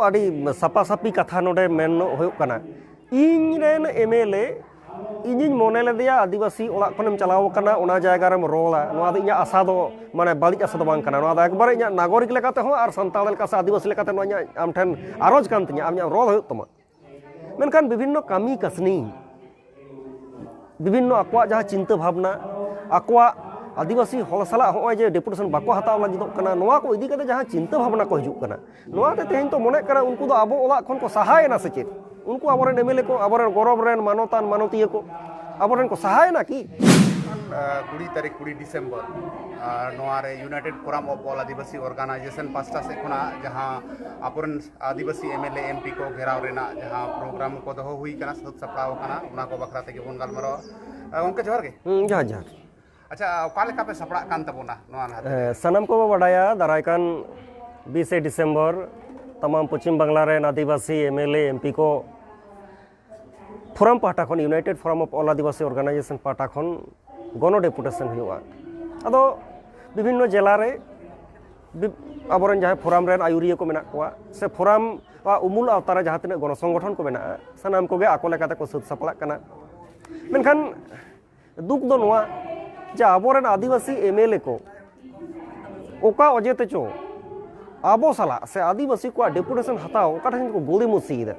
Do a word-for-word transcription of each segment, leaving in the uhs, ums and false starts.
ᱟᱹᱰᱤ ᱥᱟᱯᱟᱥᱟᱯᱤ ᱠᱟᱛᱷᱟ ᱱᱚᱰᱮ ᱢᱮᱱᱚᱜ ᱦᱩᱭᱩᱜ ᱠᱟᱱᱟ᱾ ᱤᱧ ᱨᱮᱱ ᱮᱢ ᱮᱞ ᱮ, ᱤᱧᱤᱧ ᱢᱚᱱᱮ ᱞᱮᱫᱮᱭᱟ ᱟᱹᱫᱤᱵᱟᱹᱥᱤ ᱚᱲᱟᱜ ᱠᱷᱚᱱᱮᱢ ᱪᱟᱞᱟᱣ ᱟᱠᱟᱱᱟ, ᱚᱱᱟ ᱡᱟᱭᱜᱟ ᱨᱮᱢ ᱨᱚᱲᱟ, ᱱᱚᱣᱟ ᱫᱚ ᱤᱧᱟᱹᱜ ᱟᱥᱟ ᱫᱚ, ᱢᱟᱱᱮ, ᱵᱟᱹᱲᱤᱡ ᱟᱥᱟ ᱫᱚ ᱵᱟᱝ ᱠᱟᱱᱟ᱾ ᱱᱚᱣᱟ ᱫᱚ ᱮᱠᱵᱟᱨᱮ ᱤᱧᱟᱹᱜ ᱱᱟᱜᱚᱨᱤᱠ ᱞᱮᱠᱟᱛᱮ ᱦᱚᱸ ᱟᱨ ᱥᱟᱱᱛᱟᱲ ᱞᱮᱠᱟ ᱥᱮ ᱟᱹᱫᱤᱵᱟᱹᱥᱤ ᱞᱮᱠᱟᱛᱮ ᱱᱚᱣᱟ ᱤᱧᱟᱹᱜ ᱟᱢ ᱴᱷᱮᱱ ᱟᱨᱚᱡᱽ ᱠᱟᱱ ᱛᱤᱧᱟᱹ, ᱟᱢ ᱤᱧᱟᱹᱜ ᱨᱚᱲ ᱦᱩᱭᱩᱜ ᱛᱟᱢᱟ᱾ ᱢᱮᱱᱠᱷᱟᱱ ᱵᱤᱵᱷᱤᱱᱱᱚ ᱠᱟᱹᱢᱤ ᱠᱟᱹᱥᱱᱤ, ᱵᱤᱵᱷᱤᱱᱱᱚ ᱟᱠᱚᱣᱟᱜ ᱡᱟᱦᱟᱸ ᱪᱤᱱᱛᱟᱹ ᱵᱷᱟᱵᱽᱱᱟ, ᱟᱠᱚᱣᱟᱜ ᱟᱹᱫᱤᱵᱟᱹᱥᱤ ᱦᱚᱲ ᱥᱟᱞᱟᱜ ᱦᱚᱸᱜᱼᱚᱭ ᱡᱮ ᱰᱮᱯᱩᱴᱮᱥᱚᱱ ᱵᱟᱠᱚ ᱦᱟᱛᱟᱣ ᱞᱟᱹᱜᱤᱫᱚᱜ ᱠᱟᱱᱟ, ᱱᱚᱣᱟ ᱠᱚ ᱤᱫᱤ ᱠᱟᱛᱮ ᱡᱟᱦᱟᱸ ᱪᱤᱱᱛᱟᱹ ᱵᱷᱟᱵᱽᱱᱟ ᱠᱚ ᱦᱤᱡᱩᱜ ᱠᱟᱱᱟ, ᱱᱚᱣᱟᱛᱮ ᱛᱮᱦᱮᱧ ᱛᱚ ᱢᱚᱱᱮᱜ ᱠᱟᱱᱟ ᱩᱱᱠᱩ ᱫᱚ ᱟᱵᱚ ᱚᱲᱟᱜ ᱠᱷᱚᱱ ᱠᱚ ᱥᱟᱦᱟᱭᱮᱱᱟ ᱥᱮ ᱪᱮᱫ? ᱩᱱᱠᱩ ᱟᱵᱚᱨᱮᱱ ᱮᱢ ᱮᱞ ᱮ ᱠᱚ, ᱟᱵᱚᱨᱮᱱ ᱜᱚᱨᱚᱵᱽ ᱨᱮᱱ ᱢᱟᱱᱚᱛᱟᱱ ᱢᱟᱱᱚᱛᱤᱭᱟᱹ ᱠᱚ ᱟᱵᱚᱨᱮᱱ ᱠᱚ ᱥᱟᱦᱟᱭᱮᱱᱟ ᱠᱤ? ᱠᱩᱲᱤ ᱛᱟᱹᱨᱤᱠᱷ, ᱠᱩᱲᱤ ᱰᱤᱥᱮᱢᱵᱚᱨ, ᱟᱨ ᱱᱚᱣᱟ ᱨᱮ United Forum of All Adivasi Organization ᱯᱟᱥᱴᱟ ᱥᱮᱫ ᱠᱷᱚᱱᱟᱜ ᱡᱟᱦᱟᱸ ᱟᱵᱚᱨᱮᱱ ᱟᱹᱫᱤᱵᱟᱹᱥᱤ M L A, M P ᱠᱚ ᱜᱷᱮᱨᱟᱣ ᱨᱮᱱᱟᱜ ᱡᱟᱦᱟᱸ ᱯᱨᱳᱜᱨᱟᱢ ᱠᱚ ᱫᱚᱦᱚ ᱦᱩᱭ ᱠᱟᱱᱟ, ᱥᱟᱹᱛ ᱥᱟᱯᱲᱟᱣ ᱟᱠᱟᱱᱟ, ᱚᱱᱟ ᱠᱚ ᱵᱟᱠᱷᱨᱟ ᱛᱮᱜᱮ ᱵᱚᱱ ᱜᱟᱞᱢᱟᱨᱟᱣᱟ᱾ ᱜᱚᱢᱠᱮ, ᱡᱚᱦᱟᱨ ᱜᱮ᱾ ᱦᱩᱸ, ᱡᱚᱦᱟᱨ, ᱡᱚᱦᱟᱨ᱾ ᱟᱪᱪᱷᱟ, ᱚᱠᱟ ᱞᱮᱠᱟ ᱯᱮ ᱥᱟᱯᱲᱟᱜ ᱠᱟᱱ ᱛᱟᱵᱚᱱᱟ ᱱᱚᱣᱟ ᱞᱟᱦᱟᱛᱮ? ᱮ, ᱥᱟᱱᱟᱢ ᱠᱚᱵᱚ ᱵᱟᱰᱟᱭᱟ, ᱫᱟᱨᱟᱭ ᱠᱟᱱ ᱵᱤᱥᱮ ᱰᱤᱥᱮᱢᱵᱚᱨ ᱛᱟᱢᱟᱢ ᱯᱚᱪᱷᱤᱢ ᱵᱟᱝᱞᱟ ᱨᱮᱱ ᱟᱹᱫᱤᱵᱟᱹᱥᱤ M L A, M P ᱠᱚ ᱯᱷᱳᱨᱟᱢ ᱯᱟᱦᱴᱟ ᱠᱷᱚᱱ, United Forum of All Adivasi Organization ᱯᱟᱦᱴᱟ ᱠᱷᱚᱱ ᱜᱚᱱᱚ ᱰᱮᱯᱩᱴᱮᱥᱚᱱ ᱦᱩᱭᱩᱜᱼᱟ᱾ ᱟᱫᱚ ᱵᱤᱵᱷᱤᱱᱱᱚ ᱡᱮᱞᱟ ᱨᱮ ᱵᱤ-, ᱟᱵᱚᱨᱮᱱ ᱡᱟᱦᱟᱸᱭ ᱯᱷᱳᱨᱟᱢ ᱨᱮᱱ ᱟᱹᱭᱩᱨᱤᱭᱟᱹ ᱠᱚ ᱢᱮᱱᱟᱜ ᱠᱚᱣᱟ, ᱥᱮ ᱯᱷᱳᱨᱟᱢ ᱟᱜ ᱩᱢᱩᱞ ᱟᱣᱛᱟ ᱨᱮ ᱡᱟᱦᱟᱸ ᱛᱤᱱᱟᱹᱜ ᱜᱚᱱᱚ ᱥᱚᱝᱜᱚᱴᱷᱚᱱ ᱠᱚ ᱢᱮᱱᱟᱜᱼᱟ, ᱥᱟᱱᱟᱢ ᱠᱚᱜᱮ ᱟᱠᱚ ᱞᱮᱠᱟ ᱛᱮᱠᱚ ᱥᱟᱹᱛ ᱥᱟᱯᱲᱟᱜ ᱠᱟᱱᱟ᱾ ᱢᱮᱱᱠᱷᱟᱱ ᱫᱩᱠ ᱫᱚ ᱱᱚᱣᱟ ᱡᱮ ᱟᱵᱚᱨᱮᱱ ᱟᱹᱫᱤᱵᱟᱹᱥᱤ ᱮᱢ ᱮᱞ ᱮ ᱠᱚ ᱚᱠᱟ ᱚᱡᱮ ᱛᱮᱪᱚ ᱟᱵᱚ ᱥᱟᱞᱟᱜ ᱥᱮ ᱟᱹᱫᱤᱵᱟᱹᱥᱤ ᱠᱚᱣᱟᱜ ᱰᱮᱯᱩᱴᱮᱥᱚᱱ ᱦᱟᱛᱟᱣ ᱚᱠᱟ ᱴᱷᱮᱱ ᱠᱚ ᱜᱳᱞᱤ ᱢᱩᱥᱤᱭᱮᱫᱟ᱾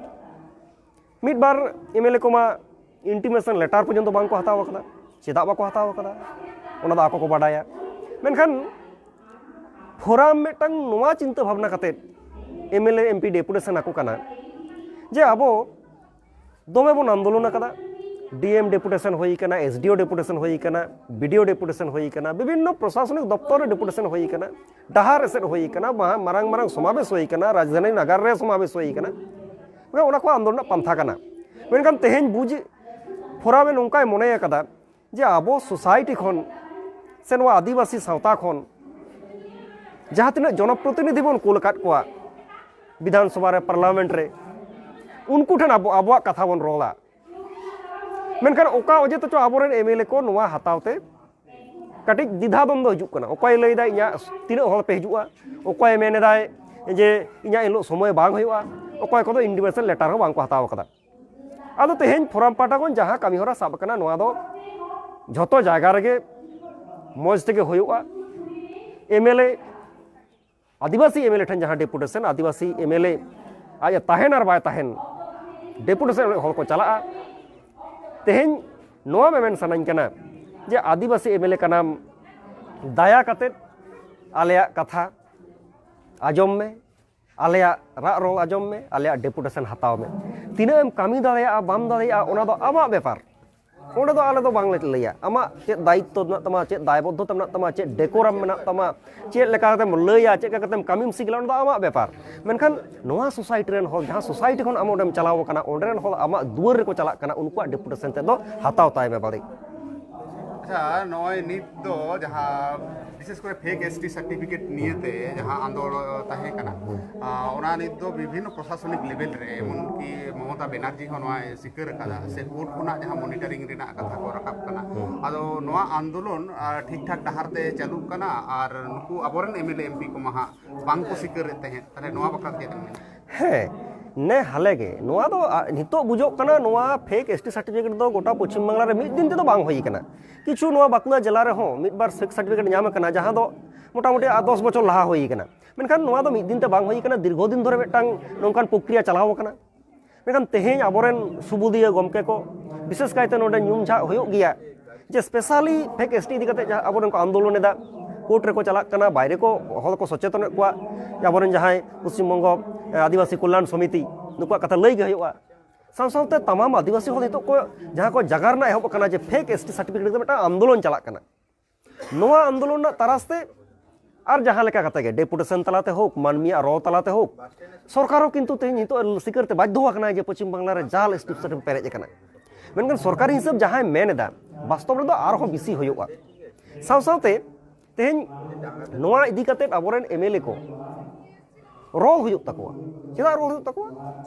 ᱢᱤᱫ ᱵᱟᱨ ᱮᱢ ᱮᱞ ᱮ ᱠᱚᱢᱟ ᱤᱱᱴᱤᱢᱮᱥᱚᱱ ᱞᱮᱴᱟᱨ ᱯᱚᱨᱡᱚᱱᱛᱚ ᱵᱟᱝ ᱠᱚ ᱦᱟᱛᱟᱣ ᱟᱠᱟᱫᱟ᱾ ᱪᱮᱫᱟᱜ ᱵᱟᱠᱚ ᱦᱟᱛᱟᱣ ᱟᱠᱟᱫᱟ, ᱚᱱᱟ ᱫᱚ ᱟᱠᱚ ᱠᱚ ᱵᱟᱰᱟᱭᱟ᱾ ᱢᱮᱱᱠᱷᱟᱱ ᱯᱷᱳᱨᱟᱢ ᱢᱤᱫᱴᱟᱝ ᱱᱚᱣᱟ ᱪᱤᱱᱛᱟᱹ ᱵᱷᱟᱵᱽᱱᱟ ᱠᱟᱛᱮᱫ ᱮᱢ L A, M P deputation ᱟᱠᱚ ᱠᱟᱱᱟ ᱡᱮ ᱟᱵᱚ ᱫᱚᱢᱮ ᱵᱚᱱ ᱟᱱᱫᱳᱞᱚᱱ ᱟᱠᱟᱫᱟ᱾ ᱰᱤ ᱮᱢ ᱰᱮᱯᱩᱴᱮᱥᱚᱱ ᱦᱩᱭ ᱟᱠᱟᱱᱟ, ᱮᱥ ᱰᱤ ᱳ ᱰᱮᱯᱩᱴᱮᱥᱚᱱ ᱦᱩᱭ ᱟᱠᱟᱱᱟ, ᱵᱤ ᱰᱤ ᱳ ᱰᱮᱯᱩᱴᱮᱥᱚᱱ ᱦᱩᱭ ᱟᱠᱟᱱᱟ, ᱵᱤᱵᱷᱤᱱᱱᱚ ᱯᱨᱚᱥᱟᱥᱚᱱᱤᱠ ᱫᱚᱯᱛᱚᱨ ᱨᱮ ᱰᱮᱯᱩᱴᱮᱥᱚᱱ ᱦᱩᱭ ᱟᱠᱟᱱᱟ, ᱰᱟᱦᱟᱨ ᱮᱥᱮᱫ ᱦᱩᱭ ᱟᱠᱟᱱᱟ, ᱢᱟᱦᱟ-, ᱢᱟᱨᱟᱝ ᱢᱟᱨᱟᱝ ᱥᱚᱢᱟᱵᱮᱥ ᱦᱩᱭ ᱟᱠᱟᱱᱟ, ᱨᱟᱡᱽᱫᱷᱟᱱᱤ ᱱᱟᱜᱟᱨ ᱨᱮ ᱥᱚᱢᱟᱵᱮᱥ ᱦᱩᱭ ᱟᱠᱟᱱᱟ᱾ ᱢᱮᱱᱠᱷᱟᱱ ᱚᱱᱟ ᱠᱚ ᱟᱱᱫᱳᱞᱚᱱ ᱨᱮᱱᱟᱜ ᱯᱟᱱᱛᱷᱟ ᱠᱟᱱᱟ᱾ ᱢᱮᱱᱠᱷᱟᱱ ᱛᱮᱦᱮᱧ ᱵᱩᱡᱽ ᱯᱷᱳᱨᱟᱢ ᱮ ᱱᱚᱝᱠᱟᱭ ᱢᱚᱱᱮ ᱟᱠᱟᱫᱟ ᱡᱮ ᱟᱵᱚ ᱥᱳᱥᱟᱭᱴᱤ ᱠᱷᱚᱱ ᱥᱮ ᱱᱚᱣᱟ ᱟᱹᱫᱤᱵᱟᱹᱥᱤ ᱥᱟᱶᱛᱟ ᱠᱷᱚᱱ ᱡᱟᱦᱟᱸ ᱛᱤᱱᱟᱹᱜ ᱡᱚᱱᱚᱯᱨᱚᱛᱤᱱᱤᱫᱷᱤ ᱵᱚᱱ ᱠᱩᱞ ᱟᱠᱟᱫ ᱠᱚᱣᱟ ᱵᱤᱫᱷᱟᱱ ᱥᱚᱵᱷᱟ ᱨᱮ, ᱯᱟᱨᱞᱟᱢᱮᱱᱴ ᱨᱮ, ᱩᱱᱠᱩ ᱴᱷᱮᱱ ᱟᱵᱚ ᱟᱵᱚᱣᱟᱜ ᱠᱟᱛᱷᱟ ᱵᱚᱱ ᱨᱚᱲᱟ᱾ ᱢᱮᱱᱠᱷᱟᱱ ᱚᱠᱟ ᱚᱡᱮ ᱛᱮᱪᱚ ᱟᱵᱚᱨᱮᱱ ᱮᱢ ᱮᱞ ᱮ ᱠᱚ ᱱᱚᱣᱟ ᱦᱟᱛᱟᱣ ᱛᱮ ᱠᱟᱹᱴᱤᱡ ᱫᱤᱫᱷᱟ ᱫᱚᱱ ᱫᱚ ᱦᱤᱡᱩᱜ ᱠᱟᱱᱟ᱾ ᱚᱠᱚᱭᱮ ᱞᱟᱹᱭᱫᱟ ᱤᱧᱟᱹᱜ ᱛᱤᱱᱟᱹᱜ ᱦᱚᱲ ᱯᱮ ᱦᱤᱡᱩᱜᱼᱟ, ᱚᱠᱚᱭᱮ ᱢᱮᱱ ᱮᱫᱟᱭ ᱡᱮ ᱤᱧᱟᱹᱜ ᱮᱱ ᱦᱤᱞᱳᱜ ᱥᱚᱢᱚᱭ ᱵᱟᱝ ᱦᱩᱭᱩᱜᱼᱟ, ᱚᱠᱚᱭ ᱠᱚᱫᱚ ᱤᱱᱵᱷᱤᱴᱮᱥᱚᱱ ᱞᱮᱴᱟᱨ ᱦᱚᱸ ᱵᱟᱝ ᱠᱚ ᱦᱟᱛᱟᱣ ᱟᱠᱟᱫᱟ᱾ ᱟᱫᱚ ᱛᱮᱦᱮᱧ ᱯᱷᱳᱨᱟᱢ ᱯᱟᱦᱴᱟ ᱠᱷᱚᱱ ᱡᱟᱦᱟᱸ ᱠᱟᱹᱢᱤ ᱦᱚᱨᱟ ᱥᱟᱵ ᱟᱠᱟᱱᱟ, ᱱᱚᱣᱟ ᱫᱚ ᱡᱷᱚᱛᱚ ᱡᱟᱭᱜᱟ ᱨᱮᱜᱮ ᱢᱚᱡᱽ ᱛᱮᱜᱮ ᱦᱩᱭᱩᱜᱼᱟ᱾ ᱮᱢ ᱮᱞ ᱮ, ᱟᱹᱫᱤᱵᱟᱹᱥᱤ ᱮᱢ ᱮᱞ ᱮ ᱴᱷᱮᱱ ᱡᱟᱦᱟᱸ ᱰᱮᱯᱩᱴᱮᱥᱚᱱ, ᱟᱹᱫᱤᱵᱟᱹᱥᱤ ᱮᱢ ᱮᱞ ᱮ ᱟᱡ ᱮ ᱛᱟᱦᱮᱱ ᱟᱨ ᱵᱟᱭ ᱛᱟᱦᱮᱱ, ᱰᱮᱯᱩᱴᱮᱥᱚᱱ ᱚᱱᱮ ᱦᱚᱲ ᱠᱚ ᱪᱟᱞᱟᱜᱼᱟ᱾ ᱛᱮᱦᱮᱧ ᱱᱚᱣᱟ ᱢᱮᱢᱮᱱ ᱥᱟᱱᱟᱧ ᱠᱟᱱᱟ ᱡᱮ ᱟᱹᱫᱤᱵᱟᱹᱥᱤ ᱮᱢ ᱮᱞ ᱮ ᱠᱟᱱᱟᱢ, ᱫᱟᱭᱟ ᱠᱟᱛᱮᱫ ᱟᱞᱮᱭᱟᱜ ᱠᱟᱛᱷᱟ ᱟᱸᱡᱚᱢ ᱢᱮ, ᱟᱞᱮᱭᱟᱜ ᱨᱟᱜ ᱨᱚᱲ ᱟᱸᱡᱚᱢ ᱢᱮ, ᱟᱞᱮᱭᱟᱜ ᱰᱮᱯᱩᱴᱮᱥᱚᱱ ᱦᱟᱛᱟᱣ ᱢᱮ᱾ ᱛᱤᱱᱟᱹᱜ ᱮᱢ ᱠᱟᱹᱢᱤ ᱫᱟᱲᱮᱭᱟᱜᱼᱟ, ᱵᱟᱢ ᱫᱟᱲᱮᱭᱟᱜᱼᱟ, ᱚᱱᱟ ᱫᱚ ᱟᱢᱟᱜ ᱵᱮᱯᱟᱨ᱾ ᱚᱸᱰᱮ ᱫᱚ ᱟᱞᱮ ᱫᱚ ᱵᱟᱝᱞᱮ ᱞᱟᱹᱭᱟ ᱟᱢᱟᱜ ᱪᱮᱫ ᱫᱟᱭᱤᱛᱛᱚ ᱢᱮᱱᱟᱜ ᱛᱟᱢᱟ, ᱪᱮᱫ ᱫᱟᱭᱵᱚᱫᱽᱫᱷᱚᱛᱟ ᱢᱮᱱᱟᱜ ᱛᱟᱢᱟ, ᱪᱮᱫ ᱰᱮᱠᱳᱨᱟᱢ ᱢᱮᱱᱟᱜ ᱛᱟᱢᱟ, ᱪᱮᱫ ᱞᱮᱠᱟ ᱠᱟᱛᱮᱢ ᱞᱟᱹᱭᱟ, ᱪᱮᱫ ᱞᱮᱠᱟ ᱠᱟᱛᱮᱢ ᱠᱟᱹᱢᱤᱢ ᱥᱤᱜᱤᱞᱟ, ᱚᱱᱟ ᱫᱚ ᱟᱢᱟᱜ ᱵᱮᱯᱟᱨ᱾ ᱢᱮᱱᱠᱷᱟᱱ ᱱᱚᱣᱟ ᱥᱳᱥᱟᱭᱴᱤ ᱨᱮᱱ ᱦᱚᱲ, ᱡᱟᱦᱟᱸ ᱥᱳᱥᱟᱭᱴᱤ ᱠᱷᱚᱱ ᱟᱢ ᱚᱸᱰᱮᱢ ᱪᱟᱞᱟᱣ ᱟᱠᱟᱱᱟ, ᱚᱸᱰᱮ ᱨᱮᱱ ᱦᱚᱲ ᱟᱢᱟᱜ ᱫᱩᱣᱟᱹᱨ ᱨᱮᱠᱚ ᱪᱟᱞᱟᱜ ᱠᱟᱱᱟ, ᱩᱱᱠᱩᱣᱟᱜ ᱰᱮᱯᱩᱴᱮᱥᱚᱱ ᱛᱮᱫ ᱫᱚ ᱦᱟᱛᱟᱣ ᱛᱟᱭ ᱢᱮ ᱵᱟᱹᱲᱤᱡ᱾ ᱟᱪᱪᱷᱟ, ᱱᱚᱜᱼᱚᱭ ᱱᱤᱛ ᱫᱚ ᱡᱟᱦᱟᱸ ᱵᱤᱥᱮᱥ ᱠᱚᱨᱮ ᱯᱷᱮᱠ ᱮᱥ ᱴᱤ ᱥᱟᱨᱴᱤᱯᱷᱤᱠᱮᱴ ᱱᱤᱭᱮᱛᱮ ᱡᱟᱦᱟᱸ ᱟᱱᱫᱳᱲᱚᱱ ᱛᱟᱦᱮᱸ ᱠᱟᱱᱟ, ᱟᱨ ᱚᱱᱟ ᱱᱤᱛ ᱫᱚ ᱵᱤᱵᱷᱤᱱᱱᱚ ᱯᱨᱚᱥᱟᱥᱚᱱᱤᱠ ᱞᱮᱵᱮᱞ ᱨᱮ, ᱮᱢᱚᱱᱠᱤ ᱢᱚᱢᱚᱛᱟ ᱵᱮᱱᱟᱨᱡᱤ ᱦᱚᱸ ᱱᱚᱣᱟᱭ ᱥᱤᱠᱟᱹᱨ ᱟᱠᱟᱫᱟ, ᱥᱮ ᱠᱳᱨᱴ ᱠᱷᱚᱱᱟᱜ ᱡᱟᱦᱟᱸ ᱢᱚᱱᱤᱴᱟᱨᱤᱝ ᱨᱮᱱᱟᱜ ᱠᱟᱛᱷᱟ ᱠᱚ ᱨᱟᱠᱟᱵ ᱠᱟᱱᱟ᱾ ᱟᱫᱚ ᱱᱚᱣᱟ ᱟᱱᱫᱳᱞᱚᱱ, ᱟᱨ, ᱴᱷᱤᱠ ᱴᱷᱟᱠ ᱰᱟᱦᱟᱨ ᱛᱮ ᱪᱟᱹᱞᱩᱜ ᱠᱟᱱᱟ, ᱟᱨ ᱱᱩᱠᱩ ᱟᱵᱚᱨᱮᱱ ᱮᱢ ᱮᱞ ᱮ ᱮᱢ ᱯᱤ ᱠᱚᱢᱟ ᱦᱟᱸᱜ ᱵᱟᱝ ᱠᱚ ᱥᱤᱠᱟᱹᱨᱮᱫ ᱛᱟᱦᱮᱸᱫ, ᱛᱟᱦᱞᱮ ᱱᱚᱣᱟ ᱵᱟᱠᱷᱨᱟ ᱪᱮᱫ ᱮᱢ ᱢᱮᱱᱟ? ᱦᱮᱸ, ᱱᱮ ᱦᱟᱞᱮ ᱜᱮ ᱱᱚᱣᱟ ᱫᱚ, ᱟ, ᱱᱤᱛᱚᱜ ᱵᱩᱡᱷᱟᱹᱜ ᱠᱟᱱᱟ, ᱱᱚᱣᱟ ᱯᱷᱮᱠ ᱮᱥ ᱴᱤ ᱥᱟᱨᱴᱤᱯᱷᱤᱠᱮᱴ ᱫᱚ ᱜᱚᱴᱟ ᱯᱚᱪᱷᱤᱢ ᱵᱟᱝᱞᱟ ᱨᱮ ᱢᱤᱫ ᱫᱤᱱ ᱛᱮᱫᱚ ᱵᱟᱝ ᱦᱩᱭ ᱠᱟᱱᱟ᱾ ᱠᱤᱪᱷᱩ ᱱᱚᱣᱟ ᱵᱟᱸᱠᱩᱲᱟ ᱡᱮᱞᱟ ᱨᱮᱦᱚᱸ ᱢᱤᱫ ᱵᱟᱨ ᱯᱷᱮᱠ ᱥᱟᱨᱴᱤᱯᱷᱤᱠᱮᱴ ᱧᱟᱢ ᱟᱠᱟᱱᱟ, ᱡᱟᱦᱟᱸ ᱫᱚ ᱢᱚᱴᱟᱢᱩᱴᱤ ᱟᱨ ᱫᱚᱥ ᱵᱚᱪᱷᱚᱨ ᱞᱟᱦᱟ ᱦᱩᱭ ᱠᱟᱱᱟ᱾ ᱢᱮᱱᱠᱷᱟᱱ ᱱᱚᱣᱟ ᱫᱚ ᱢᱤᱫ ᱫᱤᱱ ᱛᱮ ᱵᱟᱝ ᱦᱩᱭ ᱠᱟᱱᱟ, ᱫᱤᱨᱜᱷᱚ ᱫᱤᱱ ᱫᱷᱚᱨᱮ ᱢᱤᱫᱴᱟᱝ ᱱᱚᱝᱠᱟᱱ ᱯᱨᱚᱠᱨᱤᱭᱟ ᱪᱟᱞᱟᱣ ᱟᱠᱟᱱᱟ᱾ ᱢᱮᱱᱠᱷᱟᱱ ᱛᱮᱦᱮᱧ ᱟᱵᱚᱨᱮᱱ ᱥᱩᱵᱩᱫᱤᱭᱟᱹ ᱜᱚᱢᱠᱮ ᱠᱚ, ᱵᱤᱥᱮᱥ ᱠᱟᱭᱛᱮ ᱱᱚᱰᱮ ᱧᱩᱢ ᱡᱷᱟᱜ ᱦᱩᱭᱩᱜ ᱜᱮᱭᱟ, ᱡᱮ ᱥᱯᱮᱥᱟᱞᱤ ᱯᱷᱮᱠ ᱮᱥ ᱴᱤ ᱤᱫᱤ ᱠᱟᱛᱮ ᱡᱟᱦᱟᱸ ᱟᱵᱚᱨᱮᱱ ᱠᱚ ᱟᱱᱫᱳᱞᱚᱱ ᱮᱫᱟ, ᱠᱳᱨᱴ ᱨᱮᱠᱚ ᱪᱟᱞᱟᱜ ᱠᱟᱱᱟ, ᱵᱟᱭᱨᱮ ᱠᱚ ᱦᱚᱲ ᱠᱚ ᱥᱚᱪᱮᱛᱚᱱᱮᱫ ᱠᱚᱣᱟ, ᱡᱮ ᱟᱵᱚᱨᱮᱱ ᱡᱟᱦᱟᱸᱭ ᱯᱚᱥᱪᱤᱢ ᱵᱚᱝᱜᱚ, ᱮ, ᱟᱹᱫᱤᱵᱟᱹᱥᱤ ᱠᱚᱞᱭᱟᱱ ᱥᱚᱢᱤᱛᱤ, ᱱᱩᱠᱩᱣᱟᱜ ᱠᱟᱛᱷᱟ ᱞᱟᱹᱭ ᱜᱮ ᱦᱩᱭᱩᱜᱼᱟ᱾ ᱥᱟᱶ ᱥᱟᱶᱛᱮ ᱛᱟᱢᱟᱢ ᱟᱹᱫᱤᱵᱟᱹᱥᱤ ᱦᱚᱲ ᱱᱤᱛᱚᱜ ᱠᱚ ᱡᱟᱦᱟᱸ ᱠᱚ ᱡᱟᱜᱟᱨᱱᱟ ᱮᱦᱚᱵ ᱟᱠᱟᱱᱟ ᱡᱮ ᱯᱷᱮᱠ ᱮᱥ ᱴᱤ ᱥᱟᱨᱴᱤᱯᱷᱤᱠᱮᱴ ᱤᱫᱤ ᱠᱟᱛᱮ ᱢᱤᱫᱴᱟᱝ ᱟᱱᱫᱳᱞᱚᱱ ᱪᱟᱞᱟᱜ ᱠᱟᱱᱟ᱾ ᱱᱚᱣᱟ ᱟᱱᱫᱳᱞᱚᱱ ᱨᱮᱱᱟᱜ ᱛᱟᱨᱟᱥ ᱛᱮ ᱟᱨ ᱡᱟᱦᱟᱸ ᱞᱮᱠᱟ ᱠᱟᱛᱮ ᱜᱮ, ᱰᱮᱯᱩᱴᱮᱥᱚᱱ ᱛᱟᱞᱟᱛᱮ ᱦᱳᱠ, ᱢᱟᱹᱱᱢᱤᱭᱟᱜ ᱨᱚᱲ ᱛᱟᱞᱟᱛᱮ ᱦᱳᱠ, ᱥᱚᱨᱠᱟᱨ ᱦᱚᱸ ᱠᱤᱱᱛᱩ ᱛᱮᱦᱮᱧ ᱱᱤᱛᱚᱜ ᱥᱤᱠᱟᱹᱨ ᱛᱮ ᱵᱟᱫᱽᱫᱷᱚ ᱟᱠᱟᱱᱟᱭ ᱡᱮ ᱯᱚᱪᱷᱤᱢ ᱵᱟᱝᱞᱟ ᱨᱮ ᱡᱟᱞ ᱮᱥ ᱴᱤ ᱥᱟᱨᱴᱤᱯᱷᱤᱠᱮᱴ ᱯᱮᱨᱮᱡ ᱟᱠᱟᱱᱟ᱾ ᱢᱮᱱᱠᱷᱟᱱ ᱥᱚᱨᱠᱟᱨᱤ ᱦᱤᱥᱟᱹᱵ ᱡᱟᱦᱟᱸᱭ ᱢᱮᱱ ᱮᱫᱟ, ᱵᱟᱥᱛᱚᱵ ᱨᱮᱫᱚ ᱟᱨᱦᱚᱸ ᱵᱮᱥᱤ ᱦᱩᱭᱩᱜᱼᱟ᱾ ᱥᱟᱶ ᱥᱟᱶᱛᱮ ᱛᱮᱦᱮᱧ ᱱᱚᱣᱟ ᱤᱫᱤ ᱠᱟᱛᱮ ᱟᱵᱚᱨᱮᱱ ᱮᱢ ᱮᱞ ᱮ ᱠᱚ ᱨᱚᱲ ᱦᱩᱭᱩᱜ ᱛᱟᱠᱚᱣᱟ᱾ ᱪᱮᱫᱟᱜ ᱨᱚᱲ ᱦᱩᱭᱩᱜ ᱛᱟᱠᱚᱣᱟ?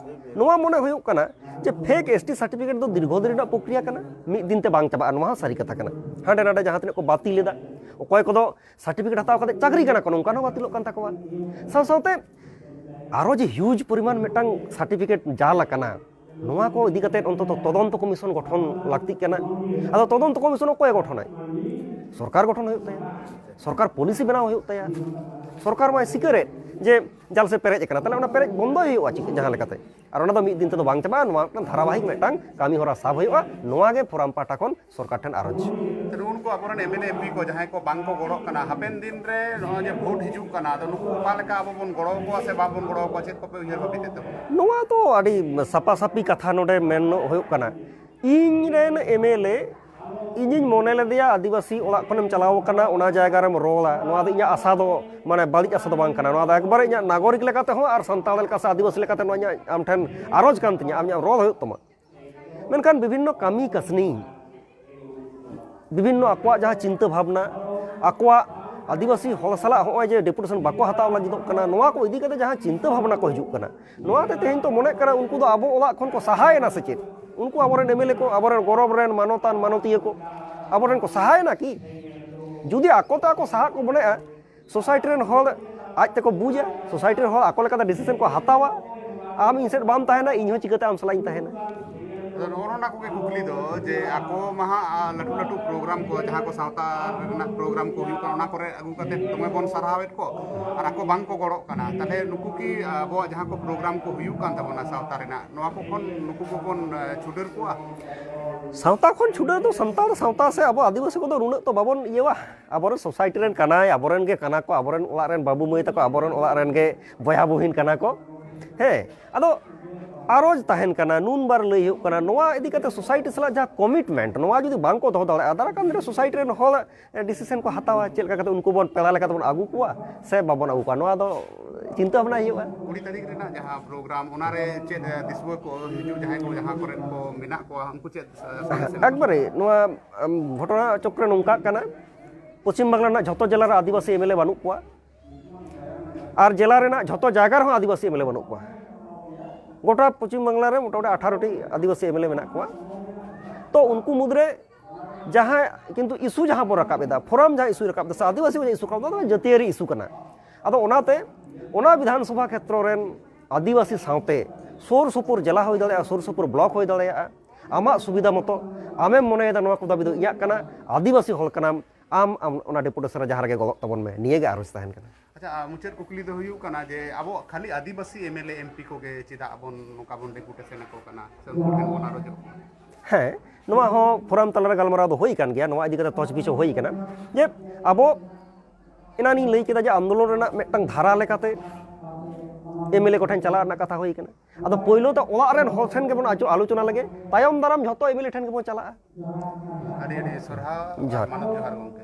ᱱᱚᱣᱟ ᱢᱚᱱᱮ ᱦᱩᱭᱩᱜ ᱠᱟᱱᱟ ᱡᱮ ᱯᱷᱮᱠ ᱮᱥ ᱴᱤ ᱥᱟᱨᱴᱤᱯᱷᱤᱠᱮᱴ ᱫᱚ ᱫᱤᱨᱜᱷᱚ ᱫᱤᱱ ᱨᱮᱱᱟᱜ ᱯᱨᱚᱠᱨᱤᱭᱟ ᱠᱟᱱᱟ, ᱢᱤᱫ ᱫᱤᱱ ᱛᱮ ᱵᱟᱝ ᱪᱟᱵᱟᱜᱼᱟ᱾ ᱱᱚᱣᱟ ᱦᱚᱸ ᱥᱟᱹᱨᱤ ᱠᱟᱛᱷᱟ ᱠᱟᱱᱟ᱾ ᱦᱟᱸᱰᱮ ᱱᱟᱰᱮ ᱡᱟᱦᱟᱸ ᱛᱤᱱᱟᱹᱜ ᱠᱚ ᱵᱟᱹᱛᱤᱞ ᱮᱫᱟ, ᱚᱠᱚᱭ ᱠᱚᱫᱚ ᱥᱟᱨᱴᱤᱯᱷᱤᱠᱮᱴ ᱦᱟᱛᱟᱣ ᱠᱟᱛᱮ ᱪᱟᱹᱠᱨᱤ ᱠᱟᱱᱟ ᱠᱚ, ᱱᱚᱝᱠᱟᱱ ᱦᱚᱸ ᱵᱟᱹᱛᱤᱞᱚᱜ ᱠᱟᱱ ᱛᱟᱠᱚᱣᱟ᱾ ᱥᱟᱶ ᱥᱟᱶᱛᱮ ᱟᱨᱚ ᱡᱮ ᱦᱤᱭᱩᱡᱽ ᱯᱚᱨᱤᱢᱟᱱ ᱢᱤᱫᱴᱟᱝ ᱥᱟᱨᱴᱤᱯᱷᱤᱠᱮᱴ ᱡᱟᱞ ᱟᱠᱟᱱᱟ, ᱱᱚᱣᱟ ᱠᱚ ᱤᱫᱤ ᱠᱟᱛᱮ ᱚᱱᱛᱚᱛᱚ ᱛᱚᱫᱚᱱᱛᱚ ᱠᱚᱢᱤᱥᱚᱱ ᱜᱚᱴᱷᱚᱱ ᱞᱟᱹᱠᱛᱤᱜ ᱠᱟᱱᱟ᱾ ᱟᱫᱚ ᱛᱚᱫᱚᱱᱛᱚ ᱠᱚᱢᱤᱥᱚᱱ ᱚᱠᱚᱭᱮ ᱜᱚᱴᱷᱚᱱᱟᱭ? ᱥᱚᱨᱠᱟᱨ ᱜᱚᱴᱷᱚᱱ ᱦᱩᱭᱩᱜ ᱛᱟᱭᱟ, ᱥᱚᱨᱠᱟᱨ ᱯᱚᱞᱤᱥᱤ ᱵᱮᱱᱟᱣ ᱦᱩᱭᱩᱜ ᱛᱟᱭᱟ᱾ ᱥᱚᱨᱠᱟᱨ ᱢᱟᱭ ᱥᱤᱠᱟᱹᱨᱮᱫ ᱡᱮ ᱡᱟᱞ ᱥᱮ ᱯᱮᱨᱮᱡ ᱟᱠᱟᱱᱟ, ᱛᱟᱦᱚᱞᱮ ᱚᱱᱟ ᱯᱮᱨᱮᱡ ᱵᱚᱱᱫᱚᱭ ᱦᱩᱭᱩᱜᱼᱟ ᱪᱤᱠᱟᱹ ᱡᱟᱦᱟᱸ ᱞᱮᱠᱟᱛᱮ᱾ ᱟᱨ ᱚᱱᱟ ᱫᱚ ᱢᱤᱫ ᱫᱤᱱ ᱛᱮᱫᱚ ᱵᱟᱝ ᱪᱟᱵᱟᱜᱼᱟ, ᱱᱚᱣᱟ ᱢᱤᱫᱴᱟᱝ ᱫᱷᱟᱨᱟᱵᱟᱦᱤᱠ ᱢᱤᱫᱴᱟᱝ ᱠᱟᱹᱢᱤ ᱦᱚᱨᱟ ᱥᱟᱵ ᱦᱩᱭᱩᱜᱼᱟ, ᱱᱚᱣᱟ ᱜᱮ ᱯᱷᱳᱨᱟᱢ ᱯᱟᱦᱴᱟ ᱠᱷᱚᱱ ᱥᱚᱨᱠᱟᱨ ᱴᱷᱮᱱ ᱟᱨᱚᱡᱽ᱾ ᱱᱩᱜᱼᱩ ᱱᱩᱠᱩ ᱟᱵᱚᱨᱮᱱ ᱮᱢ ᱮᱞ ᱮ ᱮᱢ ᱯᱤ ᱠᱚ ᱡᱟᱦᱟᱸᱭ ᱠᱚ ᱵᱟᱝ ᱠᱚ ᱜᱚᱲᱚᱜ ᱠᱟᱱᱟ, ᱦᱟᱯᱮᱱ ᱫᱤᱱ ᱨᱮ ᱱᱚᱜᱼᱚᱭ ᱡᱮ ᱵᱷᱳᱴ ᱦᱤᱡᱩᱜ ᱠᱟᱱᱟ, ᱟᱫᱚ ᱱᱩᱠᱩ ᱚᱠᱟ ᱞᱮᱠᱟ ᱟᱵᱚ ᱵᱚᱱ ᱜᱚᱲᱚ ᱟᱠᱚᱣᱟ ᱥᱮ ᱵᱟᱵᱚᱱ ᱜᱚᱲᱚ ᱟᱠᱚᱣᱟ, ᱪᱮᱫ ᱠᱚᱯᱮ ᱩᱭᱦᱟᱹᱨ ᱵᱷᱟᱵᱤᱛᱮᱫ ᱛᱟᱵᱚᱱᱟ? ᱱᱚᱣᱟ ᱫᱚ ᱟᱹᱰᱤ ᱥᱟᱯᱟᱥᱟᱯᱤ ᱠᱟᱛᱷᱟ ᱱᱚᱰᱮ ᱢᱮᱱ ᱦᱩᱭᱩᱜ ᱠᱟᱱᱟ᱾ ᱤᱧ ᱨᱮᱱ ᱮᱢ ᱮᱞ ᱮ, ᱤᱧᱤᱧ ᱢᱚᱱᱮ ᱞᱮᱫᱮᱭᱟ ᱟᱹᱫᱤᱵᱟᱹᱥᱤ ᱚᱲᱟᱜ ᱠᱷᱚᱱᱮᱢ ᱪᱟᱞᱟᱣ ᱟᱠᱟᱱᱟ, ᱚᱱᱟ ᱡᱟᱭᱜᱟ ᱨᱮᱢ ᱨᱚᱲᱟ, ᱱᱚᱣᱟ ᱫᱚ ᱤᱧᱟᱹᱜ ᱟᱥᱟ ᱫᱚ, ᱢᱟᱱᱮ, ᱵᱟᱹᱲᱤᱡ ᱟᱥᱟ ᱫᱚ ᱵᱟᱝ ᱠᱟᱱᱟ᱾ ᱱᱚᱣᱟ ᱫᱚ ᱮᱠᱵᱟᱨᱮ ᱤᱧᱟᱹᱜ ᱱᱟᱜᱚᱨᱤᱠ ᱞᱮᱠᱟᱛᱮ ᱦᱚᱸ ᱟᱨ ᱥᱟᱱᱛᱟᱲ ᱞᱮᱠᱟ ᱥᱮ ᱟᱹᱫᱤᱵᱟᱹᱥᱤ ᱞᱮᱠᱟᱛᱮ ᱱᱚᱣᱟ ᱤᱧᱟᱹᱜ ᱟᱢ ᱴᱷᱮᱱ ᱟᱨᱚᱡᱽ ᱠᱟᱱ ᱛᱤᱧᱟᱹ, ᱟᱢ ᱤᱧᱟᱹᱜ ᱨᱚᱲ ᱦᱩᱭᱩᱜ ᱛᱟᱢᱟ᱾ ᱢᱮᱱᱠᱷᱟᱱ ᱵᱤᱵᱷᱤᱱᱱᱚ ᱠᱟᱹᱢᱤ ᱠᱟᱹᱥᱱᱤ, ᱵᱤᱵᱷᱤᱱᱱᱚ ᱟᱠᱚᱣᱟᱜ ᱡᱟᱦᱟᱸ ᱪᱤᱱᱛᱟᱹ ᱵᱷᱟᱵᱽᱱᱟ, ᱟᱠᱚᱣᱟᱜ ᱟᱹᱫᱤᱵᱟᱹᱥᱤ ᱦᱚᱲ ᱥᱟᱞᱟᱜ ᱦᱚᱸᱜᱼᱚᱭ ᱡᱮ ᱰᱮᱯᱩᱴᱮᱥᱚᱱ ᱵᱟᱠᱚ ᱦᱟᱛᱟᱣ ᱞᱟᱹᱜᱤᱫᱚᱜ ᱠᱟᱱᱟ, ᱱᱚᱣᱟ ᱠᱚ ᱤᱫᱤ ᱠᱟᱛᱮ ᱡᱟᱦᱟᱸ ᱪᱤᱱᱛᱟᱹ ᱵᱷᱟᱵᱽᱱᱟ ᱠᱚ ᱦᱤᱡᱩᱜ ᱠᱟᱱᱟ, ᱱᱚᱣᱟᱛᱮ ᱛᱮᱦᱮᱧ ᱛᱚ ᱢᱚᱱᱮᱜ ᱠᱟᱱᱟ ᱩᱱᱠᱩ ᱫᱚ ᱟᱵᱚ ᱚᱲᱟᱜ ᱠᱷᱚᱱ ᱠᱚ ᱥᱟᱦᱟᱭᱮᱱᱟ ᱥᱮ ᱪᱮᱫ? ᱩᱱᱠᱩ ᱟᱵᱚᱨᱮᱱ ᱮᱢ ᱮᱞ ᱮ ᱠᱚ, ᱟᱵᱚᱨᱮᱱ ᱜᱚᱨᱚᱵᱽ ᱨᱮᱱ ᱢᱟᱱᱚᱛᱟᱱ ᱢᱟᱱᱚᱛᱤᱭᱟᱹ ᱠᱚ ᱟᱵᱚᱨᱮᱱ ᱠᱚ ᱥᱟᱦᱟᱭᱮᱱᱟ ᱠᱤ? ᱡᱩᱫᱤ ᱟᱠᱚ ᱛᱮ ᱟᱠᱚ ᱥᱟᱦᱟᱜ ᱠᱚ ᱢᱚᱱᱮᱜᱼᱟ, ᱥᱳᱥᱟᱭᱴᱤ ᱨᱮᱱ ᱦᱚᱲ ᱟᱡ ᱛᱮᱠᱚ ᱵᱩᱡᱟ, ᱥᱳᱥᱟᱭᱴᱤ ᱨᱮᱱ ᱦᱚᱲ ᱟᱠᱚ ᱞᱮᱠᱟᱛᱮ ᱰᱤᱥᱤᱥᱚᱱ ᱠᱚ ᱦᱟᱛᱟᱣᱟ, ᱟᱢ ᱤᱧ ᱥᱮᱫ ᱵᱟᱢ ᱛᱟᱦᱮᱱᱟ, ᱤᱧ ᱦᱚᱸ ᱪᱤᱠᱟᱹᱛᱮ ᱟᱢ ᱥᱟᱞᱟᱜ ᱤᱧ ᱛᱟᱦᱮᱱᱟ? ᱟᱫᱚ ᱱᱚᱜᱼᱚ ᱱᱚᱣᱟ ᱠᱚᱜᱮ ᱠᱩᱠᱞᱤ ᱫᱚ, ᱡᱮ ᱟᱠᱚ ᱢᱟ ᱦᱟᱸᱜ, ᱟ, ᱞᱟᱹᱴᱩ ᱞᱟᱹᱴᱩ ᱯᱨᱳᱜᱨᱟᱢ ᱠᱚ, ᱡᱟᱦᱟᱸ ᱠᱚ ᱥᱟᱶᱛᱟ ᱨᱮᱱᱟᱜ ᱯᱨᱳᱜᱨᱟᱢ ᱠᱚ ᱦᱩᱭᱩᱜ ᱠᱟᱱᱟ, ᱚᱱᱟ ᱠᱚᱨᱮ ᱟᱹᱜᱩ ᱠᱟᱛᱮ ᱫᱚᱢᱮ ᱵᱚᱱ ᱥᱟᱨᱦᱟᱣᱮᱫ ᱠᱚ, ᱟᱨ ᱟᱠᱚ ᱵᱟᱝ ᱠᱚ ᱜᱚᱲᱚᱜ ᱠᱟᱱᱟ᱾ ᱛᱟᱦᱞᱮ ᱱᱩᱠᱩ ᱠᱤ ᱟᱵᱚᱣᱟᱜ ᱡᱟᱦᱟᱸ ᱠᱚ ᱯᱨᱳᱜᱨᱟᱢ ᱠᱚ ᱦᱩᱭᱩᱜ ᱠᱟᱱ ᱛᱟᱵᱚᱱᱟ ᱥᱟᱶᱛᱟ ᱨᱮᱱᱟᱜ, ᱱᱚᱣᱟ ᱠᱚ ᱠᱷᱚᱱ ᱱᱩᱠᱩ ᱠᱚᱵᱚᱱ, ᱟ, ᱪᱷᱩᱰᱟᱹᱨ ᱠᱚᱣᱟ? ᱥᱟᱶᱛᱟ ᱠᱷᱚᱱ ᱪᱷᱩᱰᱟᱹᱨ ᱫᱚ ᱥᱟᱱᱛᱟᱲ ᱥᱟᱶᱛᱟ ᱥᱮ ᱟᱵᱚ ᱟᱹᱫᱤᱵᱟᱹᱥᱤ ᱠᱚᱫᱚ ᱱᱩᱱᱟᱹᱜ ᱛᱚ ᱵᱟᱵᱚᱱ ᱤᱭᱟᱹᱣᱟ᱾ ᱟᱵᱚᱨᱮᱱ ᱥᱳᱥᱟᱭᱴᱤ ᱨᱮᱱ ᱠᱟᱱᱟᱭ, ᱟᱵᱚᱨᱮᱱ ᱜᱮ ᱠᱟᱱᱟ ᱠᱚ, ᱟᱵᱚᱨᱮᱱ ᱚᱲᱟᱜ ᱨᱮᱱ ᱵᱟᱹᱵᱩ ᱢᱟᱹᱭ ᱛᱟᱠᱚ, ᱟᱵᱚᱨᱮᱱ ᱚᱲᱟᱜ ᱨᱮᱱ ᱜᱮ ᱵᱚᱭᱦᱟ ᱵᱩᱦᱤᱱ ᱠᱟᱱᱟ ᱠᱚ᱾ ᱦᱮᱸ, ᱟᱫᱚ ᱟᱨᱚᱡᱽ ᱛᱟᱦᱮᱱ ᱠᱟᱱᱟ, ᱱᱩᱱ ᱵᱟᱨ ᱞᱟᱹᱭ ᱦᱩᱭᱩᱜ ᱠᱟᱱᱟ, ᱱᱚᱣᱟ ᱤᱫᱤ ᱠᱟᱛᱮ ᱥᱳᱥᱟᱭᱴᱤ ᱥᱟᱞᱟᱜ ᱡᱟᱦᱟᱸ ᱠᱚᱢᱤᱴᱢᱮᱱᱴ, ᱱᱚᱣᱟ ᱡᱩᱫᱤ ᱵᱟᱝ ᱠᱚ ᱫᱚᱦᱚ ᱫᱟᱲᱮᱭᱟᱜᱼᱟ, ᱫᱟᱨᱟᱭ ᱠᱟᱱ ᱫᱤᱱ ᱨᱮ ᱥᱳᱥᱟᱭᱴᱤ ᱨᱮᱱ ᱦᱚᱲ ᱰᱤᱥᱤᱥᱮᱱ ᱠᱚ ᱦᱟᱛᱟᱣᱟ, ᱪᱮᱫ ᱞᱮᱠᱟ ᱠᱟᱛᱮ ᱩᱱᱠᱩ ᱵᱚᱱ ᱯᱮᱲᱟ ᱞᱮᱠᱟ ᱛᱮᱵᱚᱱ ᱟᱹᱜᱩ ᱠᱚᱣᱟ ᱥᱮ ᱵᱟᱵᱚᱱ ᱟᱹᱜᱩ ᱠᱚᱣᱟ, ᱱᱚᱣᱟ ᱫᱚ ᱪᱤᱱᱛᱟᱹ ᱵᱷᱟᱵᱽᱱᱟ ᱦᱩᱭᱩᱜᱼᱟ᱾ ᱠᱩᱲᱤ ᱛᱟᱹᱨᱤᱠᱷ ᱨᱮᱱᱟᱜ ᱡᱟᱦᱟᱸ ᱯᱨᱳᱜᱨᱟᱢ, ᱚᱱᱟᱨᱮ ᱪᱮᱫ, ᱮ, ᱫᱤᱥᱩᱣᱟᱹ ᱠᱚ ᱦᱤᱡᱩᱜ, ᱡᱟᱦᱟᱸᱭ ᱠᱚ ᱡᱟᱦᱟᱸ ᱠᱚᱨᱮ ᱠᱚ ᱢᱮᱱᱟᱜ ᱠᱚᱣᱟ, ᱩᱱᱠᱩ ᱪᱮᱫ, ᱮ, ᱥᱟᱸᱫᱮᱥ ᱮᱢ ᱮᱠᱵᱟᱨᱮ ᱱᱚᱣᱟ, ᱟᱢ, ᱜᱷᱚᱴᱚᱱᱟ ᱪᱚᱠᱨᱮ ᱱᱚᱝᱠᱟᱜ ᱠᱟᱱᱟ, ᱯᱚᱪᱷᱤᱢ ᱵᱟᱝᱞᱟ ᱨᱮᱱᱟᱜ ᱡᱷᱚᱛᱚ ᱡᱮᱞᱟ ᱨᱮ ᱟᱹᱫᱤᱵᱟᱹᱥᱤ ᱮᱢ ᱮᱞ ᱮ ᱵᱟᱹᱱᱩᱜ ᱠᱚᱣᱟ, ᱟᱨ ᱡᱮᱞᱟ ᱨᱮᱱᱟᱜ ᱡᱷᱚᱛᱚ ᱡᱟᱭᱜᱟ ᱨᱮᱦᱚᱸ ᱟᱹᱫᱤᱵᱟᱹᱥᱤ ᱮᱢ ᱮᱞ ᱮ ᱵᱟᱹᱱᱩᱜ ᱠᱚᱣᱟ᱾ ᱜᱚᱴᱟ ᱯᱚᱪᱷᱤᱢ ᱵᱟᱝᱞᱟ ᱨᱮ ᱢᱚᱴᱟᱢᱩᱴᱤ ᱟᱴᱷᱟᱨᱚ ᱴᱤ ᱟᱹᱫᱤᱵᱟᱹᱥᱤ ᱮᱢ ᱮᱞ ᱮ ᱢᱮᱱᱟᱜ ᱠᱚᱣᱟ᱾ ᱛᱚ ᱩᱱᱠᱩ ᱢᱩᱫᱽᱨᱮ ᱡᱟᱦᱟᱸ ᱠᱤᱱᱛᱩ ᱤᱥᱩ ᱡᱟᱦᱟᱸ ᱵᱚᱱ ᱨᱟᱠᱟᱵ ᱮᱫᱟ, ᱯᱷᱳᱨᱟᱢ ᱡᱟᱦᱟᱸ ᱤᱥᱩᱭ ᱨᱟᱠᱟᱵ ᱮᱫᱟ ᱥᱮ ᱟᱹᱫᱤᱵᱟᱹᱥᱤ ᱡᱟᱦᱟᱸ ᱤᱥᱩ ᱨᱟᱠᱟᱵ ᱮᱫᱟ, ᱚᱱᱟ ᱫᱚ ᱡᱟᱹᱛᱤᱭᱟᱹᱨᱤ ᱤᱥᱩ ᱠᱟᱱᱟ᱾ ᱟᱫᱚ ᱚᱱᱟᱛᱮ ᱚᱱᱟ ᱵᱤᱫᱷᱟᱱ ᱥᱚᱵᱷᱟ ᱠᱷᱮᱛᱨᱚ ᱨᱮᱱ ᱟᱹᱫᱤᱵᱟᱹᱥᱤ ᱥᱟᱶᱛᱮ ᱥᱩᱨ ᱥᱩᱯᱩᱨ ᱡᱮᱞᱟ ᱦᱩᱭ ᱫᱟᱲᱮᱭᱟᱜᱼᱟ, ᱥᱩᱨ ᱥᱩᱯᱩᱨ ᱵᱞᱚᱠ ᱦᱩᱭ ᱫᱟᱲᱮᱭᱟᱜᱼᱟ, ᱟᱢᱟᱜ ᱥᱩᱵᱤᱫᱷᱟ ᱢᱚᱛᱚ ᱟᱢᱮᱢ ᱢᱚᱱᱮᱭᱮᱫᱟ ᱱᱚᱣᱟ ᱠᱚ ᱫᱟᱹᱵᱤ ᱫᱚ ᱤᱧᱟᱹᱜ ᱠᱟᱱᱟ, ᱟᱹᱫᱤᱵᱟᱹᱥᱤ ᱦᱚᱲ ᱠᱟᱱᱟᱢ, ᱟᱢ ᱟᱢ ᱚᱱᱟ ᱰᱮᱯᱩᱴᱮᱥᱚᱱ ᱨᱮ ᱡᱟᱦᱟᱸ ᱨᱮᱜᱮ ᱜᱚᱫᱚᱜ ᱛᱟᱵᱚᱱ ᱢᱮ, ᱱᱤᱭᱟᱹ ᱜᱮ ᱟᱨᱚᱡᱽ ᱛᱟᱦᱮᱱ ᱠᱟᱱᱟ᱾ ᱟᱪᱪᱷᱟ, ᱟᱨ ᱢᱩᱪᱟᱹᱫ ᱠᱩᱠᱞᱤ ᱫᱚ ᱦᱩᱭᱩᱜ ᱠᱟᱱᱟ ᱡᱮ ᱟᱵᱚ ᱠᱷᱟᱹᱞᱤ ᱟᱹᱫᱤᱵᱟᱹᱥᱤ M L A M P ᱠᱚᱜᱮ ᱪᱮᱫᱟᱜ ᱵᱚᱱ ᱱᱚᱝᱠᱟ ᱵᱚᱱ ᱰᱮᱯᱩᱴᱮᱥᱚᱱ ᱟᱠᱚ ᱠᱟᱱᱟ ᱥᱮ ᱩᱱᱠᱩ ᱴᱷᱮᱱ ᱵᱚᱱ ᱟᱨᱚᱡᱚᱜ ᱠᱟᱱᱟ? ᱦᱮᱸ, ᱱᱚᱣᱟ ᱦᱚᱸ ᱯᱷᱳᱨᱟᱢ ᱛᱟᱞᱟᱨᱮ ᱜᱟᱞᱢᱟᱨᱟᱣ ᱫᱚ ᱦᱩᱭ ᱟᱠᱟᱱ ᱜᱮᱭᱟ, ᱱᱚᱣᱟ ᱤᱫᱤ ᱠᱟᱛᱮ ᱛᱚᱡᱽ ᱵᱤᱪᱷᱚᱠ ᱦᱩᱭ ᱟᱠᱟᱱᱟ ᱡᱮ ᱟᱵᱚ ᱮᱱᱟᱱᱤᱧ ᱞᱟᱹᱭ ᱠᱮᱫᱟ ᱡᱮ ᱟᱱᱫᱳᱞᱚᱱ ᱨᱮᱱᱟᱜ ᱢᱤᱫᱴᱟᱝ ᱫᱷᱟᱨᱟ ᱞᱮᱠᱟᱛᱮ ᱮᱢ ᱮᱞ ᱮ ᱠᱚᱴᱷᱮᱱ ᱪᱟᱞᱟᱜ ᱨᱮᱱᱟᱜ ᱠᱟᱛᱷᱟ ᱦᱩᱭ ᱟᱠᱟᱱᱟ᱾ ᱟᱫᱚ ᱯᱳᱭᱞᱳ ᱫᱚ ᱚᱲᱟᱜ ᱨᱮᱱ ᱦᱚᱲ ᱴᱷᱮᱱ ᱜᱮᱵᱚᱱ ᱟᱪᱚ-, ᱟᱞᱳᱪᱚᱱᱟ ᱞᱮᱜᱮ, ᱛᱟᱭᱚᱢ ᱫᱟᱨᱟᱢ ᱡᱷᱚᱛᱚ ᱮᱢ ᱮᱞ ᱮ ᱴᱷᱮᱱ ᱜᱮᱵᱚᱱ ᱪᱟᱞᱟᱜᱼᱟ᱾ ᱟᱹᱰᱤ ᱟᱹᱰᱤ ᱥᱟᱨᱦᱟᱣ ᱟᱨ ᱡᱚᱦᱟᱨ᱾ ᱢᱟᱱᱚᱛ ᱡᱚᱦᱟᱨ ᱜᱚᱢᱠᱮ᱾